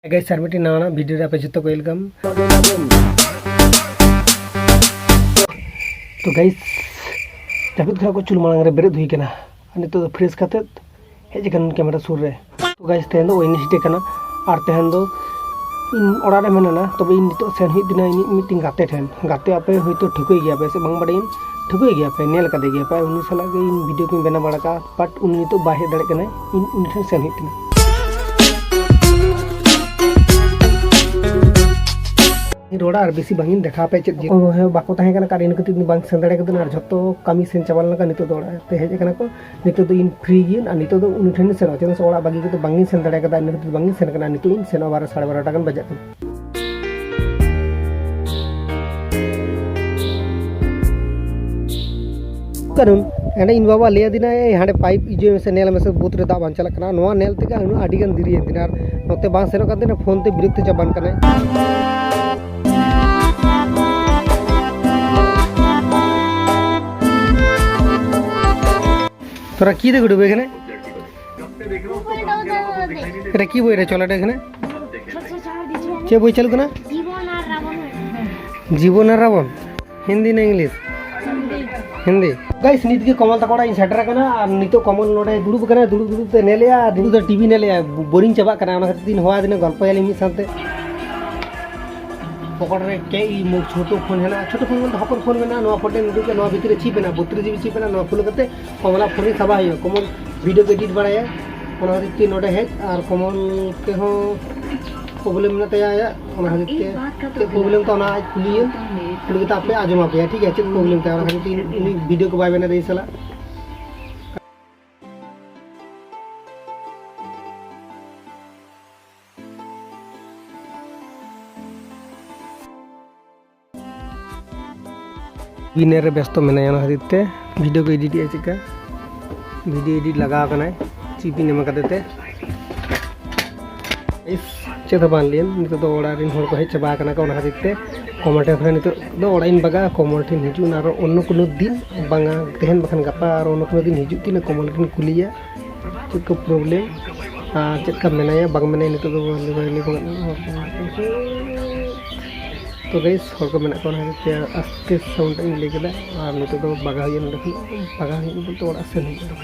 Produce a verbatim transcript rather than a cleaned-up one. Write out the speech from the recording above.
Guys, ᱟᱨ ᱢᱤᱫᱴᱤᱡ ᱱᱟᱣᱟᱱᱟᱜ video ᱨᱮ ᱟᱯᱮ ᱡᱚᱛᱚ ᱠᱚ ᱣᱮᱞᱠᱟᱢ᱾ ᱛᱚ ᱜᱟᱭᱤᱥ, ᱡᱟᱹᱯᱤᱫ ᱠᱷᱚᱱᱟᱜ ᱠᱚ ᱪᱩᱞ ᱢᱟᱲᱟᱝ ᱨᱮ ᱵᱮᱨᱮᱫ ᱦᱩᱭ ᱠᱟᱱᱟ᱾ ᱟᱨ ᱱᱤᱛᱚᱜ ᱫᱚ ᱯᱷᱨᱮᱥ ᱠᱟᱛᱮᱫ ᱦᱮᱡ ᱟᱠᱟᱱ ᱠᱮᱢᱮᱨᱟ ᱥᱩᱨ ᱨᱮ᱾ ᱛᱚ ᱜᱟᱭᱤᱥ, ᱛᱮᱦᱮᱧ ᱫᱚ ᱳᱭᱮᱱᱮᱥᱰᱮ ᱠᱟᱱᱟ᱾ ᱟᱨ ᱛᱮᱦᱮᱧ ᱫᱚ ᱤᱧ ᱚᱲᱟᱜ ᱨᱮ ᱢᱮᱱᱟᱧᱟ, ᱛᱚᱵᱮ ᱤᱧ ᱱᱤᱛᱚᱜ ᱥᱮᱱ ᱦᱩᱭᱩᱜ ᱛᱤᱧᱟᱹ ᱤᱧᱤᱡ ᱢᱤᱫᱴᱤᱝ ᱜᱟᱛᱮ ᱴᱷᱮᱱ᱾ ᱜᱟᱛᱮ ᱟᱯᱮ ᱦᱚᱭᱛᱳ ᱴᱷᱟᱹᱣᱠᱟᱹᱭ ᱜᱮᱭᱟ ᱯᱮ ᱥᱮ ᱵᱟᱝ ᱵᱟᱰᱟᱭᱟᱹᱧ, ᱴᱷᱟᱹᱣᱠᱟᱹᱭ ᱜᱮᱭᱟ ᱯᱮ, ᱧᱮᱞ ᱠᱟᱫᱮ ᱜᱮᱭᱟ ᱯᱮ, ᱩᱱᱤ ᱥᱟᱞᱟᱜ ᱜᱮ ᱤᱧ ᱵᱷᱤᱰᱤᱭᱳ ᱠᱚᱧ ᱵᱮᱱᱟᱣ ᱵᱟᱲᱟ ᱠᱟᱜᱼᱟ᱾ ᱵᱟᱴ ᱩᱱᱤ ᱱᱤᱛᱚᱜ ᱵᱟᱭ ᱦᱮᱡ ᱫᱟᱲᱮᱭᱟᱜ ᱠᱟᱱᱟᱭ, ᱤᱧ ᱩᱱᱤ ᱴᱷᱮᱱ ᱥᱮᱱ ᱦᱩᱭᱩᱜ ᱛᱤᱧᱟᱹ᱾ ᱨᱚᱲᱟ ᱟᱨ ᱵᱮᱥᱤ ᱵᱟᱝ ᱤᱧ ᱫᱮᱠᱷᱟᱣ ᱟᱯᱮ ᱪᱮᱫ ᱡᱮ ᱚᱠᱚᱭ ᱦᱚᱸ ᱵᱟᱠᱚ ᱛᱟᱦᱮᱸ ᱠᱟᱱᱟ, ᱠᱟᱨᱚᱱ ᱤᱱᱟᱹ ᱠᱷᱟᱹᱛᱤᱨ ᱤᱧ ᱵᱟᱝ ᱥᱮᱱ ᱫᱟᱲᱮ ᱠᱟᱫᱟ᱾ ᱟᱨ ᱡᱷᱚᱛᱚ ᱠᱟᱹᱢᱤ ᱥᱮᱱ ᱪᱟᱵᱟ ᱞᱮᱱ ᱠᱷᱟᱱ ᱱᱤᱛᱚᱜ ᱫᱚ ᱚᱲᱟᱜ ᱛᱮ ᱦᱮᱡ ᱟᱠᱟᱱᱟ ᱠᱚ᱾ ᱱᱤᱛᱚᱜ ᱫᱚ ᱤᱧ ᱯᱷᱨᱤ ᱜᱤᱭᱟᱹᱧ ᱟᱨ ᱱᱤᱛᱚᱜ ᱫᱚ ᱩᱱᱤ ᱴᱷᱮᱱ ᱤᱧ ᱥᱮᱱᱚᱜᱼᱟ, ᱪᱮᱫᱟᱜ ᱥᱮ ᱚᱲᱟᱜ ᱵᱟᱹᱜᱤ ᱠᱟᱛᱮ ᱵᱟᱝ ᱤᱧ ᱥᱮᱱ ᱫᱟᱲᱮ ᱠᱟᱫᱟ, ᱤᱱᱟᱹ ᱠᱷᱟᱹᱛᱤᱨ ᱵᱟᱝ ᱤᱧ ᱥᱮᱱ ᱠᱟᱱᱟ᱾ ᱱᱤᱛᱚᱜ ᱤᱧ ᱥᱮᱱᱚᱜᱼᱟ, ᱵᱟᱨᱚ ᱥᱟᱲᱮ ᱵᱟᱨᱚᱴᱟ ᱜᱟᱱ ᱵᱟᱡᱟᱜ ᱠᱟᱱᱟ᱾ ᱠᱟᱨᱚᱱ ᱦᱟᱸᱰᱮ ᱤᱧ ᱵᱟᱵᱟ ᱞᱟᱹᱭ ᱟᱹᱫᱤᱧᱟ, "ᱮᱭ ᱦᱟᱸᱰᱮ ᱯᱟᱭᱤᱯ ᱤᱡᱩᱭ ᱢᱮᱥᱮ, ᱧᱮᱞ ᱢᱮᱥᱮ, ᱵᱟᱹᱫᱽ ᱨᱮ ᱫᱟᱜ ᱵᱟᱝ ᱪᱟᱞᱟᱜ ᱠᱟᱱᱟ", ᱱᱚᱣᱟ ᱧᱮᱞ ᱛᱮᱜᱮ ᱩᱱᱟᱹᱜ ᱟᱹᱰᱤ ᱜᱟᱱ ᱫᱮᱨᱤᱭᱮᱱ ᱛᱤᱧᱟ᱾ ᱟᱨ ᱱᱚᱛᱮ ᱵᱟᱝ ᱥᱮᱱᱚᱜ ᱠᱟᱱ ᱛᱤᱧᱟ, ᱯᱷᱳᱱ ᱛᱮ ᱵᱤᱨᱚᱠᱛᱚ ᱪᱟᱵᱟᱱ ᱠᱟᱱᱟᱭ᱾ তোরা কি দেখে ডুবে এখানে? এটা কি বই রে? চল, এটা এখানে। ছোট ছোট ছাড় দিচ্ছি আমি। কে বই চালু কেনা? জীবন আর রাবণ। জীবন আর রাবণ? হিন্দি না ইংলিশ? হিন্দি। হিন্দি। গাইস, ᱱᱤᱛ ᱜᱮ ᱠᱚᱢᱚᱞ ᱛᱟᱠᱚ ᱚᱲᱟᱜ ᱤᱧ ᱥᱮᱴᱮᱨ ᱟᱠᱟᱱᱟ ᱟᱨ ᱱᱤᱛᱚᱜ ᱠᱚᱢᱚᱞ ᱱᱚᱰᱮ ᱫᱩᱲᱩᱵ ᱟᱠᱟᱱᱟ᱾ ᱫᱩᱲᱩᱵ ᱫᱩᱲᱩᱵ ᱛᱮ ᱧᱮᱞᱮᱜᱼᱟ, ᱫᱩᱲᱩᱵ ᱫᱚ ᱴᱤᱵᱷᱤ ᱧᱮᱞᱮᱜᱼᱟ᱾ ᱵᱳᱨᱤᱝ ᱪᱟᱵᱟᱜ ᱠᱟᱱᱟ, ᱚᱱᱟ ᱠᱷᱟᱹᱛᱤᱨ ᱛᱮ ᱤᱧ ᱦᱚᱦᱚ ᱟᱹᱫᱤᱧᱟ, ᱜᱚᱞᱯᱚᱭᱟᱞᱤᱧ ᱢᱤᱫ ᱥᱟᱶᱛᱮ᱾ ᱯᱚᱠᱮᱴ ᱨᱮ ᱠᱮ ᱤ ᱢᱳ-, ᱪᱷᱳᱴᱳ ᱯᱷᱳᱱ ᱦᱮᱱᱟᱜᱼᱟ᱾ ᱪᱷᱳᱴᱳ ᱯᱷᱳᱱ ᱵᱚᱞᱛᱮ ᱦᱚᱯᱚᱱ ᱯᱷᱳᱱ ᱢᱮᱱᱟᱜᱼᱟ᱾ ᱱᱚᱣᱟ ᱯᱷᱳᱱ ᱨᱮ ᱱᱤᱛᱚᱜ ᱱᱚᱣᱟ ᱵᱷᱤᱛᱤᱨ ᱨᱮ ᱪᱤᱯ ᱢᱮᱱᱟᱜᱼᱟ, ᱵᱚᱛᱨᱤᱥ ᱡᱤᱵᱤ ᱪᱤᱯ ᱢᱮᱱᱟᱜᱼᱟ᱾ ᱱᱚᱣᱟ ᱠᱷᱩᱞᱟᱹᱣ ᱠᱟᱛᱮ ᱠᱚᱢᱚᱞᱟᱜ ᱯᱷᱳᱱ ᱨᱮ ᱥᱟᱵᱟ ᱦᱩᱭᱩᱜᱼᱟ᱾ ᱠᱚᱢᱚᱞ ᱵᱷᱤᱰᱤᱭᱳ ᱠᱚ ᱮᱰᱤᱴ ᱵᱟᱲᱟᱭᱟ, ᱚᱱᱟ ᱠᱷᱟᱹᱛᱤᱨ ᱛᱮ ᱱᱚᱰᱮ ᱦᱮᱡ᱾ ᱟᱨ ᱠᱚᱢᱚᱞ ᱛᱮᱦᱚᱸ ᱯᱨᱚᱵᱞᱮᱢ ᱢᱮᱱᱟᱜ ᱛᱟᱭᱟ ᱟᱭᱟᱜ, ᱚᱱᱟ ᱠᱷᱟᱹᱛᱤᱨ ᱛᱮ ᱪᱮᱫ ᱯᱨᱚᱵᱞᱮᱢ ᱛᱟᱭ ᱚᱱᱟ ᱟᱡ ᱠᱩᱞᱤᱭᱮᱢ, ᱠᱩᱞᱤ ᱠᱟᱛᱮ ᱟᱯᱮ ᱟᱸᱡᱚᱢ ᱟᱯᱮᱭᱟ, ᱴᱷᱤᱠ ᱜᱮᱭᱟ, ᱪᱮᱫ ᱯᱨᱚᱵᱞᱮᱢ ᱛᱟᱭ, ᱚᱱᱟ ᱠᱷᱟᱹᱛᱤᱨ ᱛᱮ ᱩᱱᱤ ᱵᱷᱤᱰᱤᱭᱳ ᱠᱚ ᱵᱟᱭ ᱵᱮᱱᱟᱣ ᱫᱟ ᱤᱧ ᱥᱟᱞᱟᱜ᱾ ᱵᱤᱱᱟᱹ ᱨᱮ ᱵᱮᱥᱛᱚ ᱢᱮᱱᱟᱭᱟ, ᱚᱱᱟ ᱠᱷᱟᱹᱛᱤᱨ ᱛᱮ ᱵᱷᱤᱰᱤᱭᱳ ᱠᱚ ᱮᱰᱤᱴ ᱮᱫᱼᱟ᱾ ᱪᱮᱫᱠᱟ ᱵᱷᱤᱰᱤᱭᱳ ᱮᱰᱤᱴ ᱞᱟᱜᱟᱣ ᱟᱠᱟᱱᱟᱭ, ᱪᱤᱯ ᱤᱧ ᱮᱢ ᱠᱟᱫᱮ ᱛᱮ᱾ ᱤᱥ, ᱪᱮᱫ ᱦᱚᱸ ᱵᱟᱝ ᱞᱟᱹᱭᱟᱢ, ᱱᱤᱛᱚᱜ ᱫᱚ ᱚᱲᱟᱜ ᱨᱮᱱ ᱦᱚᱲ ᱠᱚ ᱦᱮᱡ ᱪᱟᱵᱟ ᱟᱠᱟᱱᱟ ᱠᱚ, ᱚᱱᱟ ᱠᱷᱟᱹᱛᱤᱨ ᱛᱮ ᱠᱚᱢᱚᱞ ᱴᱷᱮᱱ ᱠᱷᱚᱱᱟᱜ ᱱᱤᱛᱚᱜ ᱫᱚ ᱚᱲᱟᱜ ᱤᱧ ᱵᱟᱜᱟᱜᱼᱟ᱾ ᱠᱚᱢᱚᱞ ᱴᱷᱮᱱ ᱦᱤᱡᱩᱜ ᱟᱨ ᱚᱱᱱᱚ ᱠᱳᱱᱳ ᱫᱤᱱ, ᱵᱟᱝᱟ ᱛᱮᱦᱮᱧ ᱵᱟᱠᱷᱟᱱ ᱜᱟᱯᱟ, ᱟᱨ ᱚᱱᱱᱚ ᱠᱳᱱᱳ ᱫᱤᱱ ᱦᱤᱡᱩᱜ ᱛᱤᱧ ᱠᱚᱢᱚᱞ ᱴᱷᱮᱱ ᱠᱩᱞᱤᱭᱟ ᱪᱮᱫ ᱠᱚ ᱯᱨᱚᱵᱞᱮᱢ᱾ ᱟᱨ ᱪᱮᱫ ᱞᱮᱠᱟ ᱢᱮᱱᱟᱭᱟ ᱵᱟᱝ ᱢᱮᱱᱟᱭᱟ, ᱱᱤᱛᱚᱜ ᱫᱚ ᱞᱟᱹᱭ ᱵᱟᱝ ᱜᱟᱱᱚᱜᱼᱟ᱾ ᱛᱚ ᱜᱟᱭᱤᱥ, ᱦᱚᱲ ᱠᱚ ᱢᱮᱱᱟᱜ ᱠᱚᱣᱟ, ᱚᱱᱟ ᱠᱷᱟᱹᱛᱤᱨ ᱛᱮ ᱟᱥᱛᱮ ᱥᱟᱣᱩᱱᱰ ᱤᱧ ᱞᱟᱹᱭ ᱠᱮᱫᱟ᱾ ᱟᱨ ᱱᱤᱛᱚᱜ ᱫᱚ ᱵᱟᱜᱟᱣ ᱦᱩᱭᱩᱜᱼᱟ ᱱᱚᱸᱰᱮ ᱠᱷᱚᱱ, ᱵᱟᱜᱟᱣ ᱦᱩᱭᱩᱜᱼᱟ ᱵᱚᱞᱛᱮ ᱚᱲᱟᱜ ᱥᱮᱱ ᱦᱩᱭᱩᱜᱼᱟ᱾